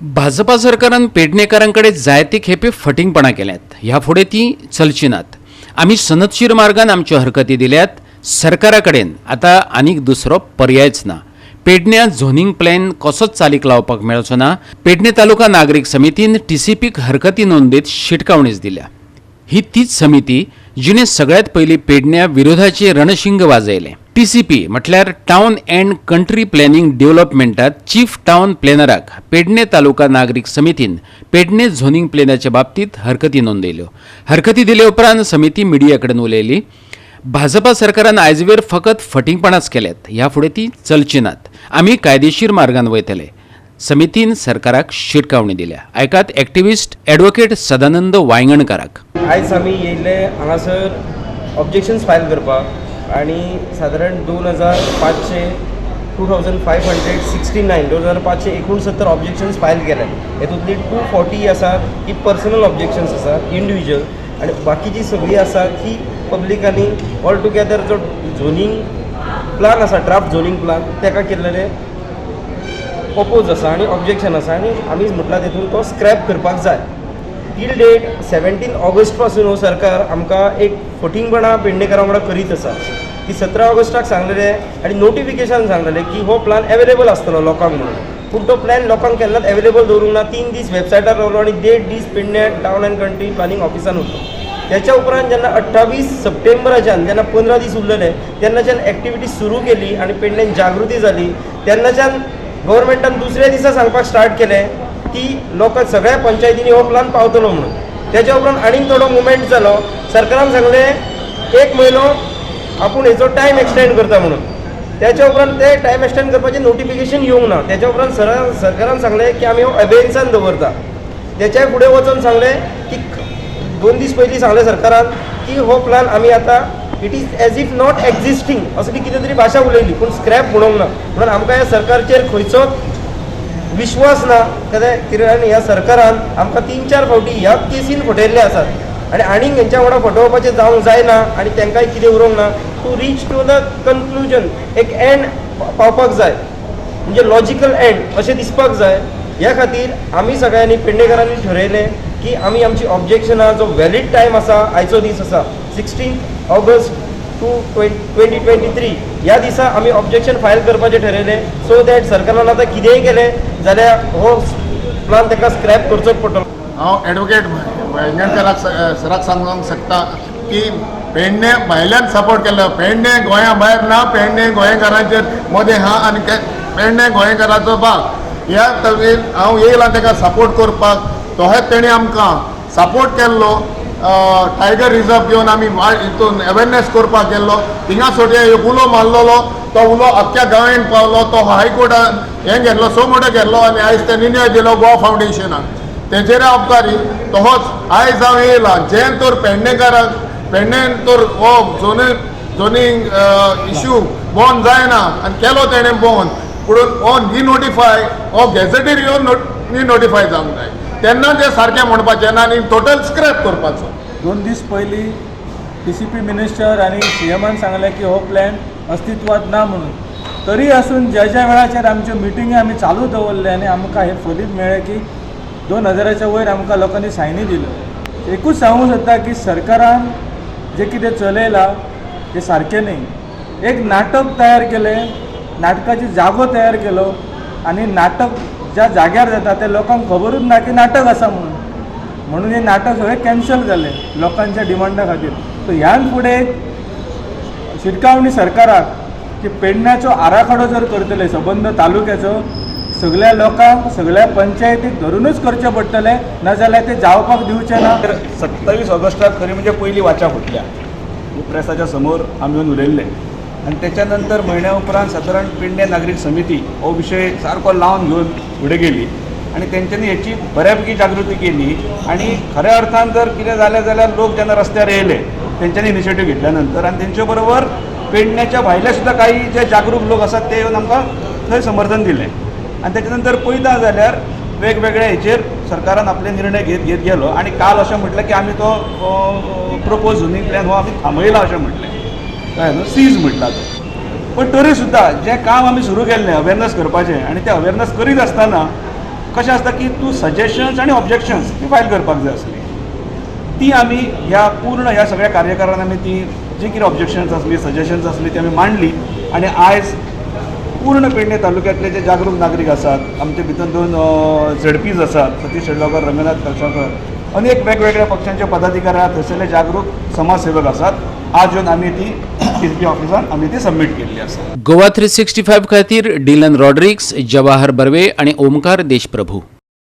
भाजपा सरकारान पेडणेकारां कडेन जायते खेपे फटींगपणां केल्यात. ह्या फुडें ती चलची नात. आमी सनदशीर मार्गान आमच्यो हरकती दिल्यात. सरकारा कडेन आतां आनीक दुसरो पर्यायच ना. पेडण्या झोनींग प्लॅन कसोच चालीक लावपाक मेळचो ना. पेडणे तालुका नागरीक समितीन टीसीपीक हरकती नोंदीत शिटकावणीच दिल्या. ही तीच समिती जिणे सगळ्यात पयलीं पेडण्या विरोधाचे रणशिंग वाजयलें. टीसीपी म्हटल्यार टावन अँड कंट्री प्लॅनिंग डेव्हलपमेंटात चीफ टावन प्लॅनराक पेडणे तालुका नागरीक समितीन पेडणे झोनिंग प्लॅनाच्या बाबतीत हरकती नोंदयल्यो. हरकती दिले उपरांत समिती मिडिया कडेन उलयली. भाजपा सरकारान आयजवेर फकत फटींगपणाच केल्यात. ह्या फुडें ती चलची नात. आमी कायदेशीर मार्गान वयतले. समितीन सरकाराक शिटकावणी दिल्या. आयकात एक्टिविस्ट ॲडव्होकेट सदानंद वायंगणकाराक. आयज आमी येयल्ले हांगासर ऑब्जेक्शन्स फायल करपाक आनी सादारण 2500, 2569, 2569 ऑब्जेक्शन्स फायल केले. हेतूंतली 240 आसा ती पर्सनल ऑब्जेक्शन्स आसा, इंडिविज्युअल, आनी बाकीची सगळीं आसा ती पब्लीक आनी ऑल टुगेदर जो झोनींग प्लान आसा, ड्राफ्ट झोनींग प्लान, तेका केल्लेले ओपोज आसा आनी ऑब्जेक्शन आसा. आनी आमी म्हटलां तेतून तो स्क्रॅप करपाक जाय. टील डेट 17 ऑगस्ट पासून हो सरकार आमकां एक फटींगपणां पेडणेकारां वांगडा करीत आसा की 17 ऑगस्टाक सांगलेलें आनी नोटिफिकेशन सांगलेलें की हो प्लान एवेलेबल आसतलो लोकांक म्हणून. पूण तो प्लॅन लोकांक केन्नाच एवेलेबल दवरूंक ना. 3 दीस वेबसायटार रावलो आनी देड दीस Pedne town and country planning ऑफिसान उरलो. त्याच्या उपरांत जेन्ना 28 सप्टेंबराच्यान जेन्ना 15 दीस उरलेले तेन्नाच्यान एक्टिविटी सुरू केली आनी पेडण्यान जागृती जाली. तेन्नाच्यान गव्हर्मेंटान दुसऱ्या दिसा सांगपाक स्टार्ट केलें की लोकांक सगळ्या पंचायतींनी हो प्लान पावतलो म्हणून. त्याच्या उपरांत आनीक थोडो मुवमेंट जालो. सरकारान सांगलें एक म्हयनो आपूण हेचो टायम एक्सटेंड करता म्हणून. त्याच्या उपरांत ते टायम एक्सटेंड करपाचें नोटिफिकेशन येवंक ना. त्याच्या उपरांत सरकारान सांगलें की आमी हो अबेन्सान दवरता. त्याच्या फुडें वचून सांगलें की 2 दीस पयलीं सांगलें सरकारान की हो प्लान आमी आतां it is as if not existing असली कितें तरी भाशा उलयली, पूण स्क्रॅप म्हणूंक ना. म्हणून आमकां ह्या सरकारचेर खंयचोच विश्वास ना. कित्याक ह्या सरकारान आमकां तीन चार फावटी ह्या केसीन फटयल्ले आसात आनी आनीक हेंच्या वांगडा फटोवपाचें जावंक जायना आनी तांकांय कितें उरोंक ना. To reach to the conclusion, एक एंड पावपाक जाय, म्हणजे लॉजिकल एंड अशें दिसपाक जाय. ह्या खातीर आमी सगळ्यांनी पेडणेकारांनी ठरयलें की आमी आमची ऑब्जेक्शनां, जो व्हॅलीड टायम आसा, आयचो दीस आसा 16 August 2023, ह्या दिसा आमी ऑब्जेक्शन फायल करपाचें ठरयलें, सो that सरकारान आतां कितेंय केलें जाल्यार हो प्लान ताका स्क्रॅप करचोच पडटलो. हांव एडवोकेट वायंगणकराक, सराक सांगूंक शकता की पेडणे भायल्यान सपोर्ट केल्लो. पेडणे गोंया भायर ना, पेडणे गोंयकारांचेर मदें आहा आनी पेडणे गोंयकाराचो भाग. ह्या तरेन हांव येयला ताका सपोर्ट करपाक. तहेंच तेणी आमकां सपोर्ट केल्लो. टायगर रिजर्व घेवन आमी हितून अवेरनेस करपाक गेल्लो. थिंगा सोडया एक उलो मारलेलो, तो उलो अख्ख्या गांवान पावलो. तो हायकोर्टान हें घेतलो, सो मोटो घेतलो आनी आयज ते निर्णय दिलो गोवा फावंडेशनाक. तेजेर उपकारी. तहोच आयज हांव येयला जें तर पेडणेकारांक पेडण्यान तर हो झोनींग इशू बंद जायना आनी केलो तेणें बंद, पुणून हो रिनोटिफाय, हो गॅझेटीर येवन रिनोटिफाय जावंक जाय. तेन्ना ते सारकें म्हणपाचें ना आनी टोटल स्क्रॅप करपाचो. 2 दीस पयलीं टीसीपी मिनिस्टर आनी सीएमान सांगलें की हो प्लॅन अस्तित्वात ना म्हणून. तरी आसून ज्या ज्या वेळाचेर आमच्यो मिटिंगी आमी चालू दवरले आनी आमकां हें फलीत मेळ्ळें की 2000च्या वयर आमकां लोकांनी सायनी दिल्यो. एकूच सांगूंक सोदता की सरकारान जें कितें चलयलां तें सारकें न्ही. एक नाटक तयार केलें, नाटकाची जागो तयार केलो आनी नाटक ज्या जाग्यार जाता ते लोकांक खबरूच ना की नाटक आसा म्हणून. म्हणून हें नाटक सगळें कॅन्सल जालें लोकांच्या डिमांडा खातीर. सो ह्यान फुडें एक शिटकावणी सरकाराक की पेडण्याचो आराखडो जर करतले सबंद तालुक्याचो, सगळ्या लोकांक, सगळ्या पंचायतीक धरूनच करचें पडटलें, नाजाल्यार ते जावपाक दिवचे ना. तर 27 ऑगस्टाक खरी म्हणजे पयली वाचा फुटल्या. प्रेसाच्या समोर आमी येवन उलयल्ले आनी त्याच्या नंतर म्हयन्या उपरांत सादारण पेडणे नागरीक समिती हो विशय सारको लावन घेवन फुडें गेली आनी तेंच्यांनी हेची बऱ्यापैकी जागृती केली. आनी खऱ्या अर्थान जर कितें जालें जाल्यार लोक जेन्ना रस्त्यार येयले तेंच्यांनी इनिशिएटीव घेतल्या नंतर आनी तेंचे बरोबर पेडण्याच्या भायले सुद्दां काही जे जागरूक लोक आसात ते येवन आमकां थंय समर्थन दिलें. आनी तेच्या नंतर पळयता जाल्यार वेगवेगळ्या हेचेर सरकारान आपले निर्णय घेत घेत गेलो आनी काल अशें म्हटलें की आमी तो प्रपोज झोनींग प्लॅन हो आमी थांबयला अशें म्हटलें, कळ्ळें न्हू, सीज म्हटला तो. पण तरी सुद्दां जें काम आमी सुरू केल्लें अवेरनस करपाचें आनी तें अवेरनस करीत आसतना कशें आसता की तूं सजेशन्स आनी ऑब्जेक्शन्स ती फायल करपाक जाय आसली. ती आमी ह्या पूर्ण ह्या सगळ्या कार्यकारान आमी ती जी कितें ऑब्जेक्शन्स आसली, सजेशन्स आसली, ती आमी मांडली आनी आयज पूर्ण पेडणे तालुक्यांतले जे जागरूक नागरीक आसात, आमचे भितर दोन झेडपीज आसात, सतीश शेडलोकर, रंगनाथ कलशाकर, अनेक वेगवेगळ्या पक्षांचे पदाधिकारी आहात, थंयसरले जागरूक समाजसेवक आसात. आज येवन आमी ती डी सी पी ऑफिसान आमी ती सबमीट केल्ली आसा. गोवा 365 खातीर डिलन रॉड्रिक्स, जवाहर बर्वे आणि ओमकार देशप्रभू.